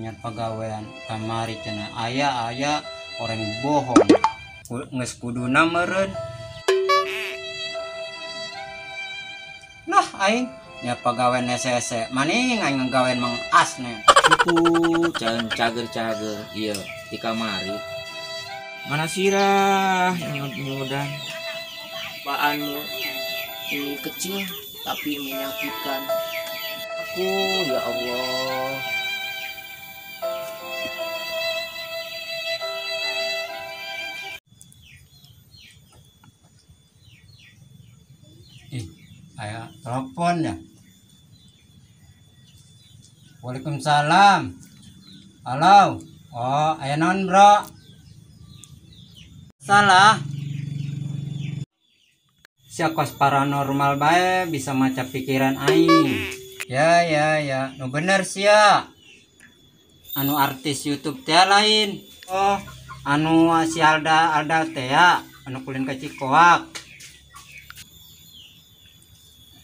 Nyiar pagawean kamari cenah aya orang bohong. Geus kuduna meureun. Nah aing nyiar pagawean hese-hese maning aing ngagawean Mang Asne. Suku can cager-cager ieu di kamari. Mana sirah nyud-nyudan. Baanmu ini kecil tapi menyakitkan. Aku ya Allah. Ih, aya telepon ya. Waalaikumsalam. Halo. Oh, aya naon, Bro? Salah. Sia kos paranormal bae bisa maca pikiran aing. Ya ya ya, nu bener sia. Anu artis YouTube teh lain. Oh, anu si Alda Alda teh ya, anu kulin ka Cikoak.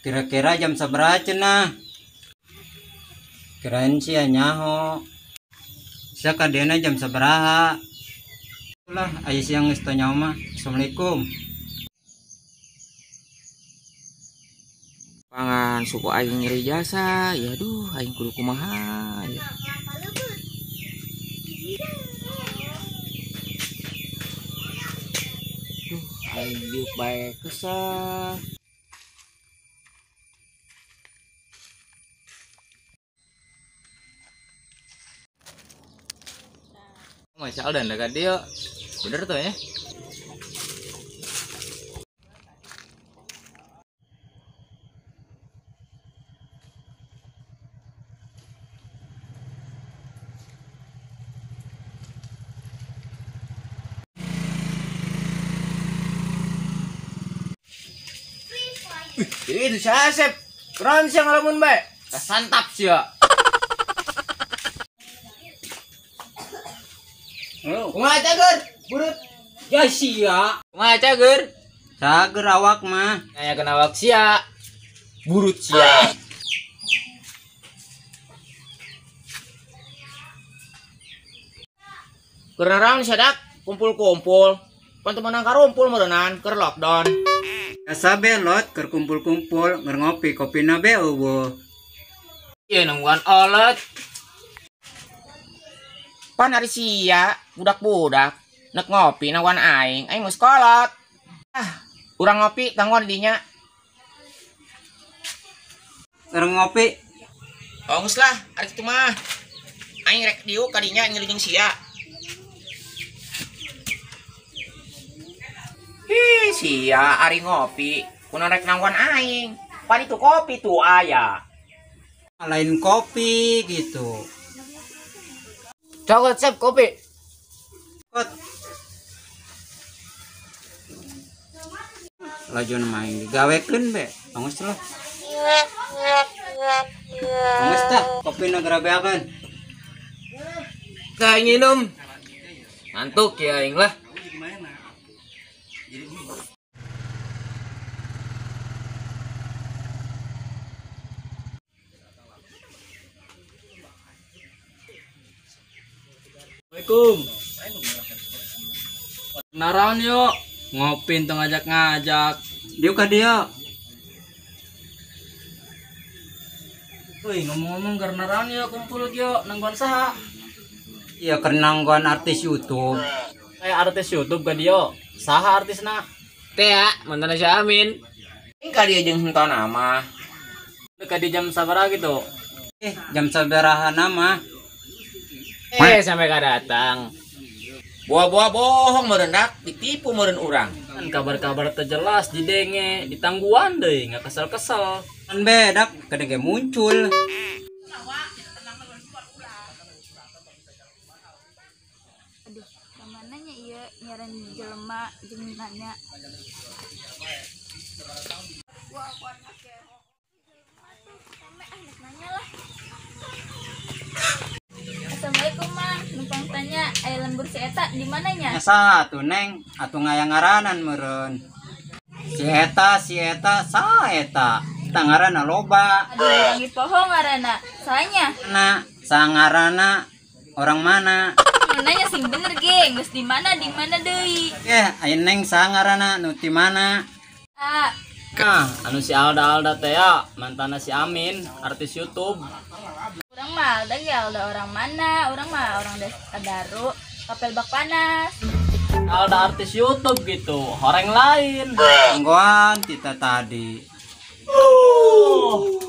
Kira-kira jam sabaraha cenah? Kirain sia nyaho. Sia kadena jam sabaraha? Lah, aya siang geus teu nyaho mah. Assalamualaikum. Pangan suku aing nyeri jasa, ya duh aing kudu kumaha ya. Duh aing diuk bae kesel. Masya Allah dan dekat dia bener tuh ya. Itu si Asep, keren sih ngalamun bae. Kesantap sih ya. Kumaha cager, burut. Ya sia. Kumaha cager? Cager awak mah. Aya kena awak sia. Burut sia. Keur naraon sadak kumpul-kumpul. Pan teu meunang karumpul meureunnan keur lockdown. Asa belot keur kumpul-kumpul ngeur ngopi kopina be eueuh. Ieu nungguan olet. Pan ari sia budak-budak nek ngopi nangguan aing, aing geus kolot. Ah, urang ngopi tangguan dinya. Urang ngopi. Oh geus lah, ari kitu mah. Aing rek diuk ka dinya ngiling sia. Hi, sia ari ngopi, kunaon rek nangguan aing. Pan itu kopi tuh aya. Lain kopi gitu. Cokot sep kopi. Kot. Laju main digawekeun be. Angus lah. Angus tah kopi negara beakeun. Tah nginum. Ngantuk ya aing lah. Assalamualaikum. Naraon yuk, ngopi teu ngajak-ngajak. Diuk ka dieu. Woi, ngomong-ngomong keur naraon yuk kumpul yuk nangguan saha? Iya keur nangguan artis YouTube. Kayak artis YouTube ka dieu. Saha artisna? Teh ya, mantan si Amin. Ka dieu jeung henteu mah. Ka dieu jam sabaraha gitu? Jam sabaraha mah? Sampai ka datang. Buah-buah bohong meureun dak, ditipu meureun urang. Kan kabar-kabar teu jelas didenge, ditangguan deui, nggak kesel-kesel. Kan bedak kadang ge muncul. Aduh, kamana nya ieu nyaran jelema jeung nanya. Wah, warna keho. Jelema tuh, ah nanya lah. Assalamualaikum Mang, numpang tanya, aya lembur si eta di mananya? Asa atuh Neng, atuh ngayang-ngaranan meureun. Si eta, sa eta. Eta ngaranna loba. Aduh, langit poho ngaranna. Sanya? Na, sa ngaranna Orang mana? Nu nanya sing bener ge, geus di mana deui. Eh, aya Neng saha ngaranna nu ti mana? Ah, Nah, anu si Alda Alda teh ya, mantanna si Amin, artis YouTube. Urang mah Alda ge Alda orang mana? Urang mah orang Desa Kadaru, Kapel Bak Panas. Alda artis YouTube gitu, orang lain. Tungguan tita tadi. Oh.